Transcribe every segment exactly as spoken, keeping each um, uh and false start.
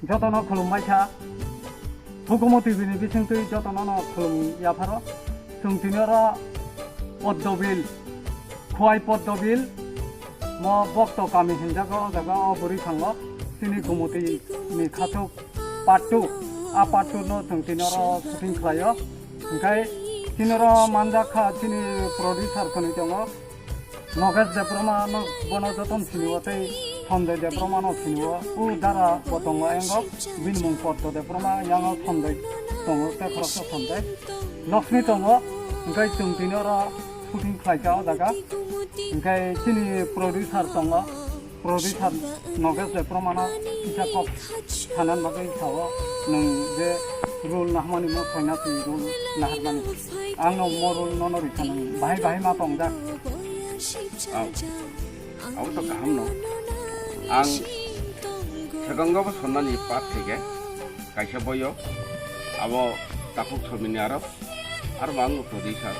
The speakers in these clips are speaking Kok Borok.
Jotono khulumbai kha. Hukumu T V ni bisingtwi jotono no khulum yapharo. Chwng tini oro Poddobil, Khwai Poddobil, mo Bokto kami hinjago, o jaga o bwrwi thango. Chini Gumuti ni khachuk part two, a part two no chwng tini oro shooting khlaio. Hwnkhe chini oro manjak kha chini producer khwnwi tongo. Nogesh Debbarma no bono joton sinio tei Sanjoy Debbarma no sinio. U dara bo tongo engo, bini mung Poddo Debbarma, yango Sanjoy tongo tei khoroksa Sanjoy. Lakshmi tongo, hwnkhe chwng tini oro shooting khlai kha o jaga. Hwnkhe chini producer tongo, producer Nogesh Debbarma no kisa kok sanan bagwi sao, nwng je role nahmani mo soina si role naharmani. Ang no mo role no no rikha nwng bahai bahai ma tongjak. Au. Abo to kaham no. Ang sekongo bo sonnani part theke kaisa boyo abo takhuk somini aro, aro bo ang producer.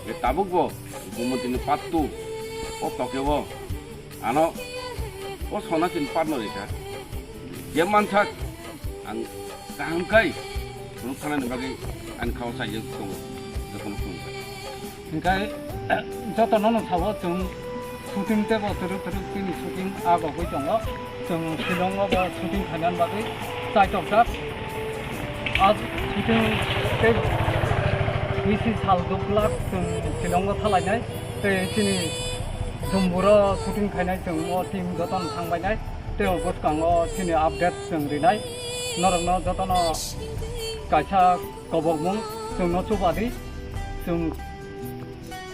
Ye tabuk bo Gumuti ni part two o toke bo ano o sonna chini part no rikha. Je mansak ang kaham kai phunuk thanani bagwi ani khao saijak tongo, jotono phunuk. Hingkai jotono no sabo chwng shooting tebo twrwk twrwk chini shooting a bagwi tongo. Chwng Shillong o bo shooting khainani bagwi chaitok jak. A shooting tei bisi sal duk lak chwng Shillong o thalainai. Tei chini Dumburo shooting khainai chwng o team jotono thangbainai. Tei o bwskango chini update chwng rinai. Norokno jotono kaisa kobokmung chwngno chubadi. Chwng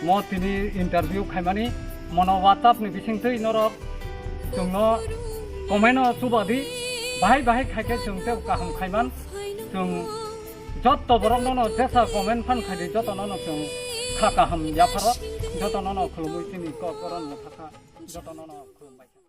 mo tini interview khaimani mono WhatsApp ni bisingtwi norok chwngno comment o chubadi. Bahai bahai khaikhe chwng tei kaham khaiman. Chwng jotto borokno no jesa comment phan khaidi jotono no chwng kha kaham yapharo. Jotono no khulumui chini kok oro no thakha. Jotono no khulumbai kha.